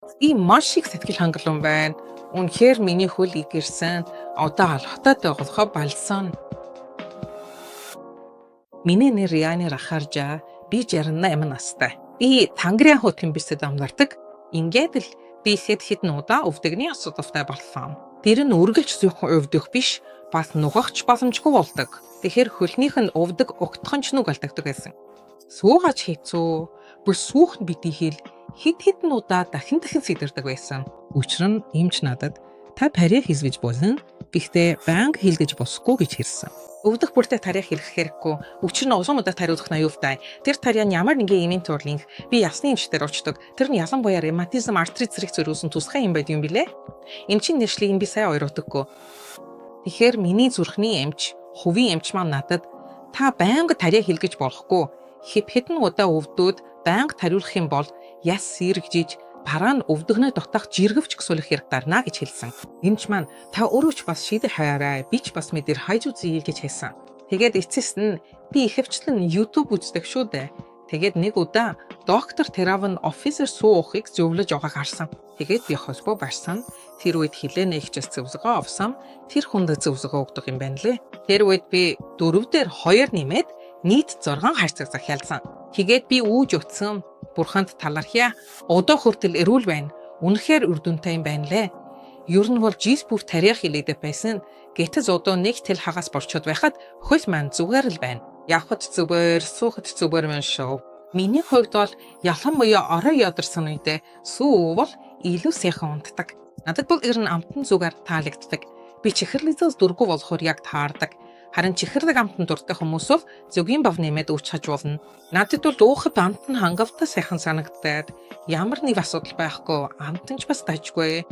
Би маш их сэтгэл хангалуун байна. Үнэхээр миний хөл гэрсэн. Одоо алхахтаа тоглохоо болсон. Миний нэр Яни Рахаржа. Би 68 настай. Би Тангриан хотын бисэд амьдардаг. Ингээд л би хэд хэдэн удаа өвдөгний асуудалтай болсон. Тэр нь үргэлж зөвхөн өвдөх биш, бас нугах ч боломжгүй болдог. Тэгэхээр хөлнийх нь өвдөг угтхан ч нүг алдагддаг байсан. Суугаач хэцүү. Бүр суух нь битгий хэл хэд хэдэн удаа дахин дахин сэтэрдэг байсан. Учир нь эмч надад та тариа хийлгэж болно. Гэхдээ байнга хийлгэж болохгүй гэж хэлсэн. Өвдөх бүртээ тариа хийлгэх хэрэггүй. Учир нь улам удаа тариулах нь аюултай. Тэр тариа нь ямар нэгэн эмийн турлын би ясны эмчтэр очдог. Тэр нь ялангуяа ревматизм, артрит зэрэг зориулсан тусгай эм байдаг юм билээ. Эмчийн нэршлийг нь би сайн ойруудаггүй. Тэгэхээр миний зүрхний эмч, хувийн эмч маань надад та байнга тариа хийлгэж болохгүй. Хэв хэдэн удаа өвдөөд байнга тариулах юм бол яс сэргэжиж бараа нь өвдөгнөө дотоох жиргэвч гсүүлэх хэрэг дарна гэж хэлсэн. Эмч маань та өөрөө ч бас шийдэл хаяарай, би ч бас мэдэр хайж үзье гэж хэлсэн. Тэгээд эцэст нь би ихэвчлэн YouTube үздэг шүү дээ. Тэгээд нэг удаа доктор Теравн офисер сүү уухыг зөвлөж байгааг харсан. Тэгээд би холбоо барьсан. Тэр үед хилээ нэгчээс зөвлөгөө авсан. Тэр хүнд зөвлөгөө өгдөг юм байна лээ. Тэр үед би дөрөв дээр хоёр нэмээд нийт 6 хайрцаг захиалсан. Тэгээд би үүж утсан. Бурханд талархъя. Одоо хүртэл эрүүл байна. Үнэхээр үр дүнтэй юм байна лээ. Ер нь бол жил бүр тариа хилээдэ байсан. Гэтэл одоо нэг тэл хагас борчод байхад хөл маань зүгээр л байна. Явхад зүгээр, суухад зүгээр мэн шүү. Миний хувьд бол ялангуяа орой ядарсан үедээ сүү уувал илүү сайхан унтдаг. Надад бол ер нь амтан зүгээр таалагддаг. Би чихэрлэгзээс дургүй болохоор яг таардаг. Харин чихэрлэг амтан дуртай хүмүүс бол зөгийн бав нэмээд ууж чаж болно. Надад бол уухад амт нь хангалттай сайхан санагддаг. Ямар нэг асуудал байхгүй, амт нь ч бас дажгүй.